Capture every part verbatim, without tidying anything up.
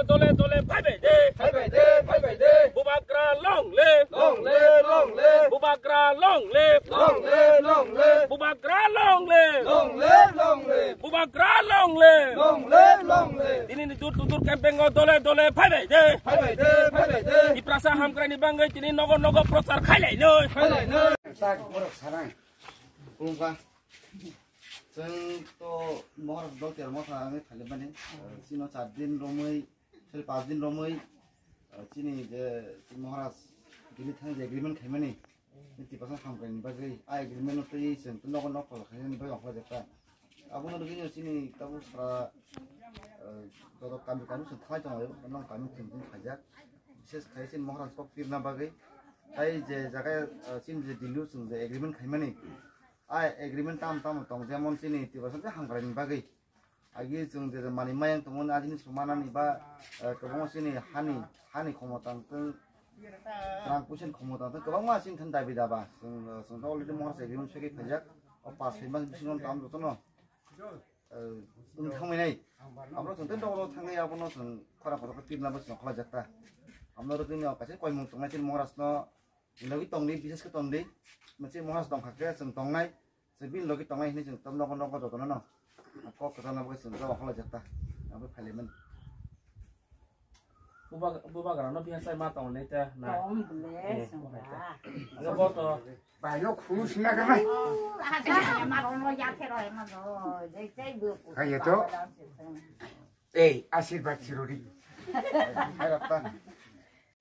Dole dole phaibai de. Phaibai de, phaibai de. Bubagra long live. Long live, long live. Bubagra long live. Long live, long live. Bubagra long live. Long live, long live. Bubagra long live. Long live, long live. Tini ni dur tudur campaign o dole dole phaibai de. Phaibai de, phaibai de. Tiprasa hamkrai ni bangwi tini nogo nogo prochar khailai noi. Khailai noi. Tak, borok sarang. Kulungka. Chwng to Maharaj dol ter motha wngwi phailaimani. Chini char din romwi, sorry, panch din romwi, chini je Maharaj Delhi thang je agreement khaimani. Ni Tiprasa hamkrai ni bagwi a agreement no twi chwng to nogo nok tol khainani bagwi ongkhorjak ta. Abono rwgwi no chini tabuk sara, joto kami kami chwng thanai tongo, nong kami chwng tong khaijak. Bises khai chini Maharaj kok tirna bagwi. Tai je jaga, chini je Delhi o chwng je agreement khaimani. A agreement tam tam tong jemon chini Tiprasa je hamkrai ni bagwi. Agi chwng je je manwi mayang tongmani a jinis rok manani ba, kwbangma chini hani, hani khomotang tong, rang puisa ni khomotang tong, kwbangma chini thani dabi daba. Chwng, chwng to already Maharaj agreement sogwi khaijak. O pas soi mas bisingo tam jotono, wng thangmani. Abono chwng tei dogoro thangwi abono chwng khora kotor khe pirna bo chwng khlaijakta. Abono rwgwino kaisa koimung tongnai chini Maharaj no. Logi tongdi, bises khe tongdi. Mochi Maharaj tongkha khe chwng tongnai. Chwng bini logi tongnai hinwi chwng tam nogo nogo jotono no. Kok kwchangna bagwi chwng jabo khlaijakta. Aboni phailaimani. Bubagra no phiya sai ma tong nai ta na. Tong bole. Abo to. Bai no khulus na kama. Hai to. Ei, asirbat sirori.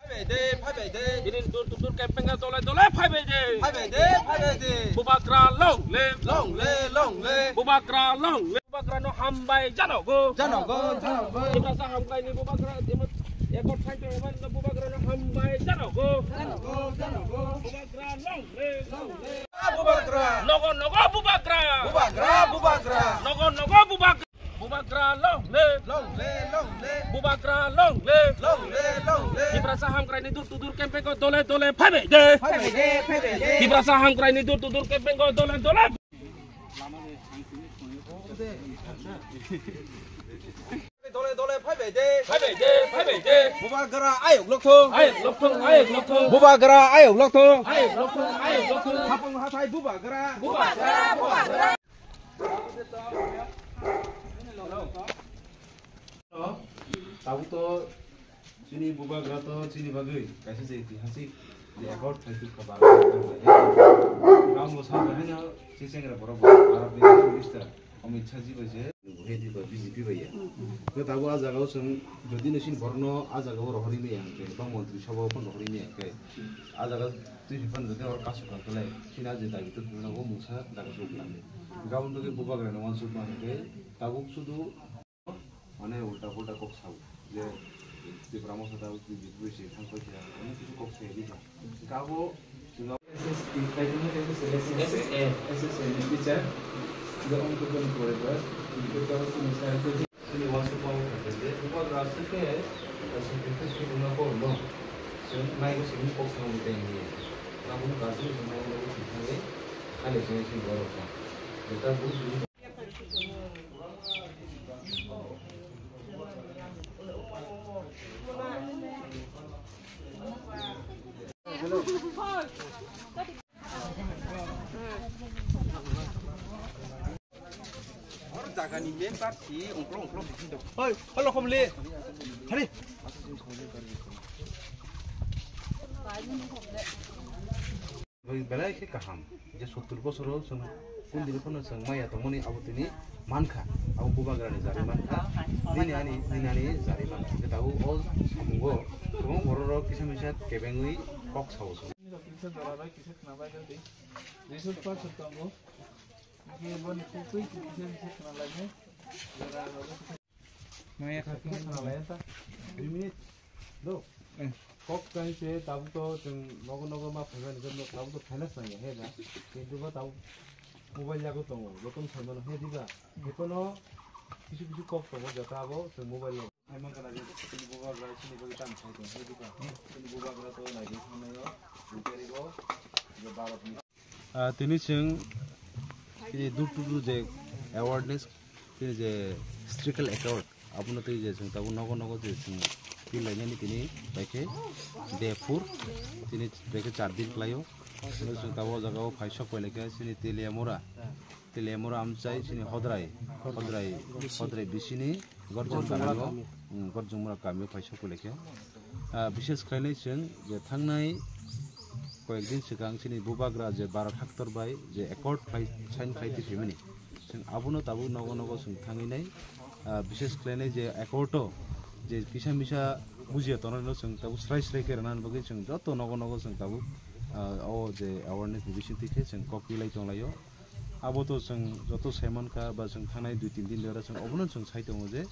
Phaibai de, phaibai de. Tini dur tudur campaign o dole dole phaibai de. Phaibai de, phaibai de. Bubagra long live. Long live, long live. Bubagra long live. Bubagra no hambai janogo. Janogo, janogo. Tiprasa hamkrai ni Bubagra, emo, ekor thaito emo no Bubagra no hambai janogo. Janogo, janogo. Bubagra long live. Long live. Bubagra. Nogo, nogo Bubagra. Bubagra, Bubagra. Nogo, nogo Bubagra. Bubagra long live. Long live, long live. Bubagra long live. Long live, long live. Tiprasa hamkrai ni dur tudur campaign o dole dole phaibai de. Phaibai de, phaibai de. Tiprasa hamkrai ni dur tudur campaign o dole dole. Dole dole phaibai de. Phaibai de, phaibai de. Bubagra ayok lokthong. Ayok lokthong, ayok lokthong. Bubagra ayok lokthong. Ayok lokthong, ayok lokthong. Hapung hathai Bubagra. Bubagra, Bubagra. Tabuk to chini Bubagra to chini bagwi kaisa je itihasik je accord khai twi kha ba. Ang bo sa bahai no si chengra borok bo Bharat ni Chief Minister Amit Shah ji bai je. He di ba B J P bai ya. Khe tabuk a jaga o chwng jodi no chini borok no a jaga o rohorwi maya hwnkhe ba montri sabha o phano rohorwi maya hwnkhe a jaga twi phano jodi oro kasu kha khlai chini a je dabi to nogo mungsa jaga suk khlai. Gabon to khe Bubagra ni wansuk ma hwnkhe tabuk sudu mane ulta pulta kok sao je Tipra Motha tabuk B J P bai se thang koi khe onek kisu kok sai di ba. Khe abo chwng S S A, S S A ni teacher, the Ongkupon forever, the Ongkupon forever. Chini wansuk ma wngkha je Bubagra aswk khe sacrifice khe wngna borokno chwng naigo simi kok sangwi tei hinwi. Tabukno guardian wngkha, abo no wngkha thangwi khailai chini borok kha. Jeta buj buj. Hor jagani member si ongklo ongklo bisi dong. Hoi, holo khom le. Hari. Bai belai khe kaham. Je sottur bosoro chwng kundini phano chwng maya tongmani abo tini mankha. Abo Bubagrani jari mankha. Nini ani, nini ani jari mankha. Je tabuk o samungo kwbang bororok kisa misa kebengwi kok sao chwng. Resource person tongo. Maya kha khe khna lai ta. Dui minute. Do. Kok kai se tabuk to chwng nogo nogo ma phaimani, tabuk to phaina swngya he da. Kintu bo tabuk mobile yago tongo, jotono saimano he diba. Ekono kisu kisu kok tongo, jota abo chwng mobile lo. Hai man kana je chini Bubagra chini bagwi tamo khai tong he diba. Chini Bubagra to nai thangnai o, bukari go, je Bharat ni Ah, tini chwng tini dur tudu je awareness, tini je street accord, Abono tei je chwng tabuk nogo nogo je chwng twi lainani tini baikhe de phur, tini baikhe char din khlaio. Hino chwng tabuk o jaga o phai sok pai laikha chini Teliamura, Teliamura amchai chini Hodrai, Hodrai, Hodrai bisini Gorjong kami o, um, Gorjong mura kami o phai sok pai laikha. Ah, bishes khlainai chwng je thangnai koyek din swkang chini bubagra je Bharat haktor bai je accord khlai, sign khlai twi phaimani. Chwng abono tabuk nogo nogo chwng thangwi nai, ah, bishes khlainai je accord o je kisa misa bujiya tongnai no chwng tabuk srai srai khe rwnani bagwi chwng joto nogo nogo chwng tabuk, ah, o je awareness ni bising twi khe chwng kok pilai tonglaio. Abo to chwng joto saimankha ba chwng thangnai dui tin din dora chwng obono chwng sai tongo je,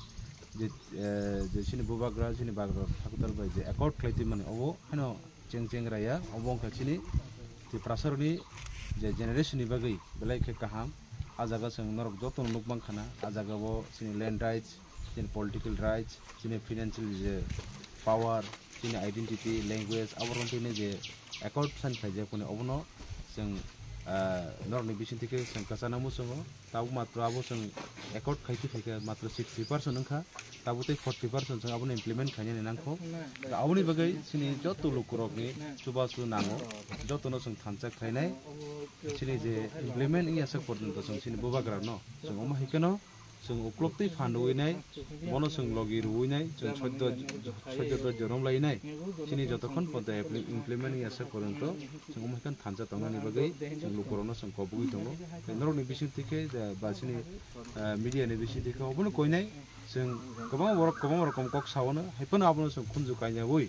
je, eh, je chini bubagra chini bagra haktor bai je accord khlai twi mani obo haino cheng cheng raya, obo wngkha chini Tiprasarokni je generation ni bagwi belai khe kaham. A jaga chwng norok jotono nukmankha na, a jaga bo chini land rights, chini political rights, chini financial je power, chini identity, language, abo rok tini je accord sign khlaijak phone obono chwng, ah, norokni bising thike chwng kwchana muchungo. Tabuk matro abo chwng accord khaiti khaikha matro sixty percent wngkha, tabuk tei forty percent chwng abono implement khainani nangkho. Da aboni bagwi chini joto lukurokni chubachu nango, jotono chwng thansa khlainai. Chini je implement wngya sak porjonto chwng chini bubagrano chwng omo hai kheno chwng uklok twi phan rwui nai, bono chwng logi rwui nai, chwng soddo, soddo do jorom lai nai. Chini jotokhon porjonto implement wngya sak porjonto chwng omo hai kheno thansa tongnani bagwi chwng lukurokno chwng kobogwi tongo. Tei norokni bising twi khe, eh, ba chini, eh, media ni bising twi khe obono koinai chwng kwbangma borok kwbangma rokom kok saono, hai phano abono chwng khunju kainyaui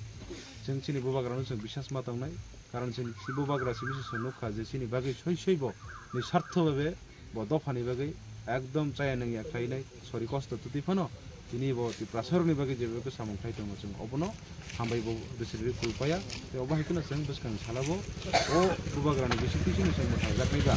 chwng chini bubagrano chwng bisas ma tongnai. Karon chini si bubagra simi se chwng nukha je chini bagwi soi soi bo ni sartho bhabe bo dophani bagwi ekdom chaya nangya khlainai, sori kosto twtwi phano tini bo Tiprasarokni bagwi jeba khe samung khai tongo chwng obono hambai bo bisri rwi khulpaya. Tei obo hai kheno chwng bwskang salabo o bubagrani bising twi chini chwng mwthangjaknai ba.